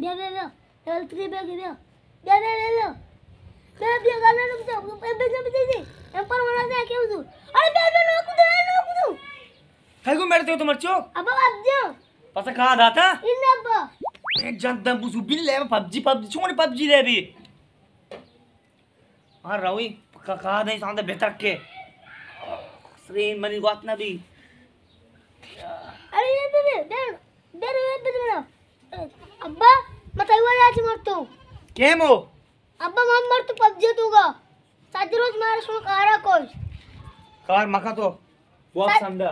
بیا، بیا، بیا۔ لیول تھری بیا، بیا۔ بیا، بیا، بیا، بیا۔ بیا، بیا، گانا نہ بجا۔ بیا، بیا، بیا، بیا۔ ایم پر والا دے کے بزو۔ ارے بیا، بیا، نہ کودو، نہ کودو۔ کئی گو میرے تو مرچو؟ ابا، اب جا۔ پس کا داتا؟ ان ابا۔ اے جان دم بزو بل لے پبجی، پبجی، چون پبجی لے بی؟ ہاں، روی، کا، کا دے سانتے بہتر کے۔ سرین منی گوات نہ بی۔ ارے، یہ بے، بے، بے، بے، بے، بے، بے۔ ابا، مت ایوا یا چی مرتو۔ کیم ہو؟ ابا، من مرتو پبجی تو گا۔ ساجی روز مارا شما کارا کوئی۔ کار مکا تو۔ بہت سمجھا۔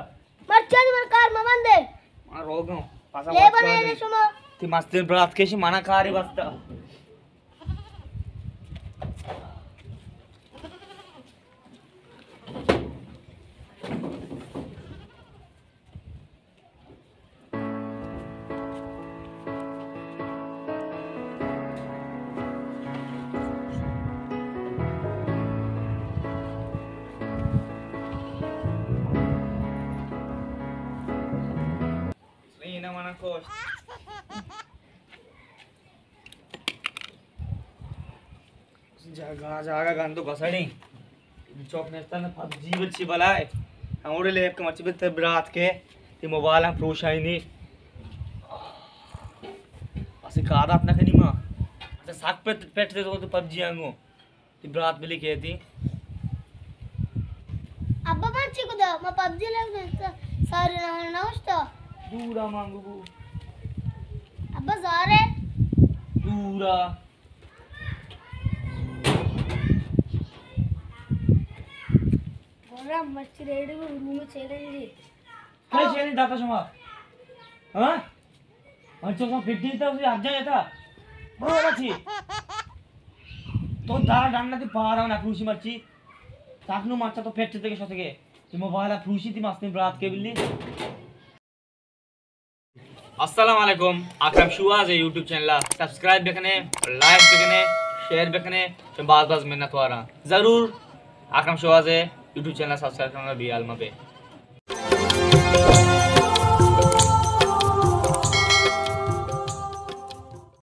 مرچی من کار مبندے۔ من روگوں۔ پاسا لے بنے شما۔ تی مستر برات کشی منا کاری بستا۔ سرین منا کشت۔ جاگہ، جاگہ گندو گسڑی۔ چوک نشتن پبجی بچی بلائے۔ ہموڑے لیب کہ مرچی بلتے برات کے۔ تی موبائل ہم پروشائی نی۔ اسے کا عادت نہ کنی ما۔ اسے سک پٹ، پٹ دے تو پبجی آنگو۔ تی برات بلی کہتی۔ ابا من چی کدا؟ ما پبجی لیب ساری نہ، نہ اشتا۔ دورا مانگو بو۔ ابا زارے۔ دورا۔ گورا مرچی ریڈی ہو، روم چیلنج۔ کئی چیلنج داتا شما؟ ہاں؟ انچو شما فٹنگ تا، اسی ہر جا جاتا۔ برو بچی۔ تو دارا ڈنڈا تی پارا نہ پروشی مرچی۔ تاکنو مرچا تو پیٹ تے کے شوتے کے۔ تی موبائل پروشی تی مستیں برات کے بلی۔ السلام علیکم، اکرم شوہاز یوٹیوب چینل سبسکرائب بکنے، لائک بکنے، شیئر بکنے، چون باز باز منت واراں۔ ضرور اکرم شوہاز یوٹیوب چینل سبسکرائب کرنا بے حال مبے۔